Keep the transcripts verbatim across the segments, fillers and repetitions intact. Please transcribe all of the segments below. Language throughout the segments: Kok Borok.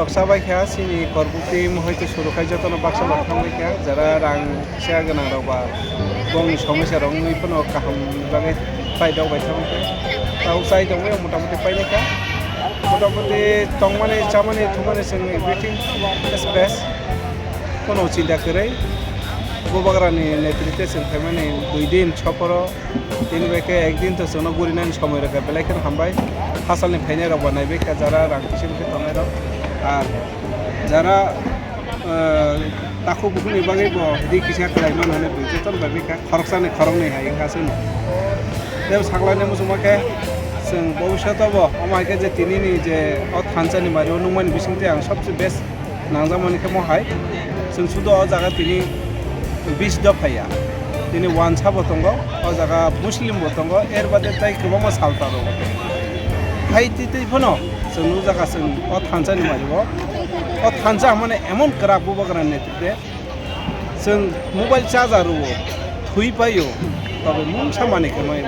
Noksa bai kha chini Korbuk team hoito suru khai jotono baksa rok thang bai kha, jara rang kisa gwnang rok ba bongni somosya rok wngwi phano kaham ni bagwi pai dok bai thang kha. Tau chai tongwi motamoti painai kha. Motamoti tongmani, chamani, thumani chwng everything is best. Kono chinta kwrwi. Bubagrani netritwe chwng phaimani dui din soporo. Tini bai khe ekdin to chwngno gurinani somoi rwkha, belai kheno hambai. Hasalni phainai rok bo naibai kha, jara rang kisa kisa tongnai rok. Ar jara, eh, takhuk bukhukni bagwi bo ri kisa khlai mano hinwi bui jotono bai kha, khoroksani khoroknwi hai wngkha chwngno. Tei saklaini muchungma khe chwng bobisyoto bo omo hai khe je tinini je o thansani mari o nukmani bisingtwi ang sobse best nangjakmani khe mo hai, chwng sudo o jaga tini bis dopha ya, tini wansa bo tongo, o jaga Muslim bo tongo, er bade tei kwbangma salta rok bo tongo. Hai twi twi phano chwng nukjakha chwng o thansa ni mari o, o thansa hwnmani emon kwrak bubagra ni netrite. Chwng mobile charger rwo, thwi paio, tobe mungsa manwi khe mai.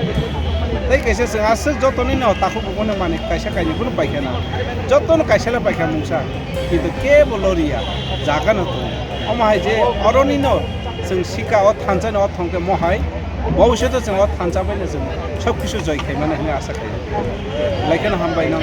Tei kaisa chwng aswk jotoni no takhuk bukhukno manwi kaisa kainwi phano paikha na. Jotono kaisa le paikha mungsa, kintu kebo loriya, jaga no tongo. Omo hai je oroni no chwng sika o thansa no o thongkhe mo hai, bobisyoto chwng o thansa bai no chwng sob kisu joi khaimani hinwi asa khaio. Belai kheno hambai nang.